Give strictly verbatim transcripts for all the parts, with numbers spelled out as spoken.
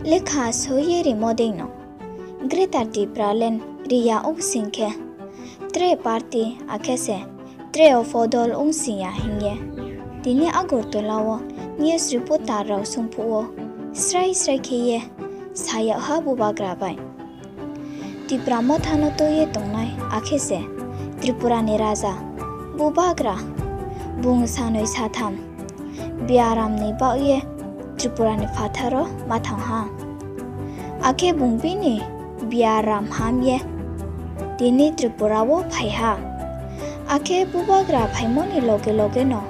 Lekha soi ye rimo dei no, Greater Tipraland ri ya ong sing khe, tre party akhe se tre ofo dol ong sing ya hing ye tini Agartala wo news reporter rao sungphuh wo srai srai khe ye sa yag ha bubagra bai. Tipra Motha no tui ye tongnai akhe se Tripura ni raja bubagra, bung sanoi satham biaram ni baoh ye Tripura ni phathar wo ma thanng ha. Akhe bung bini biaram ham ye tini Tripura wo phai ha. Akhe bubagra phaimo ni loge loge no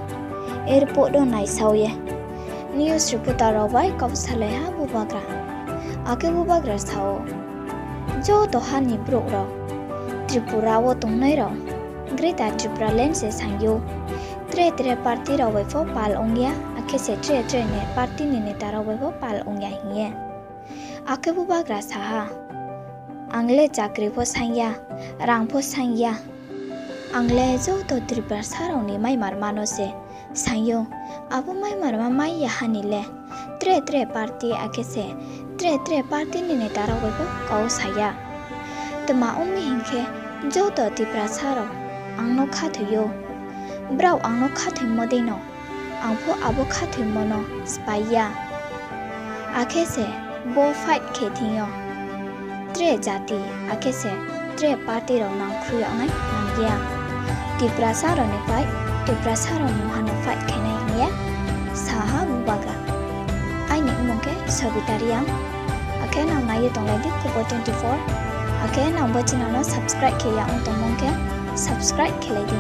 airport wo naisao ye news reporter rao bai kau salai ha bubagra. Akhe bubagra sa ou, joto ha ni brouh rao, Tripura wo tongnai rao, Greater Tipraland se saing ou. Tre tre party rao bai pho pal ong ya, akhe se tre tre ni party ni neta rao bai pho pal ong ya hing ye. Akhe bubagra sa ha, ang le chakri pho saing ya, rang pho saing ya. Ang le joto Tiprasa rao ni maimarma no se saing ou, abo maimarma mai ya ha ni le tre tre party akhe se tre tre party ni neta rao bai pho kau sa ya. Tma ong mi hing khe, joto Tiprasa rao ang no khathoi ou. Brao ang no khathoimo dei no, ang pho abo khathoimo no sphái ya. Akhe se bo fight khe thing yo tre jati akhe se tre party rao nangkhrui yag nai nang ya. Tiprasa rao ni fight, Tiprasa rao mungha no fight khe nai hing ye sa ha bubagra. Aini mmung khe Sobita Reang. Akhe nang nai ye tonglai di Khobor twenty-four. Akhe nang bo channel no subscribe khe ya ong tongmung khe subscribe khe lai di.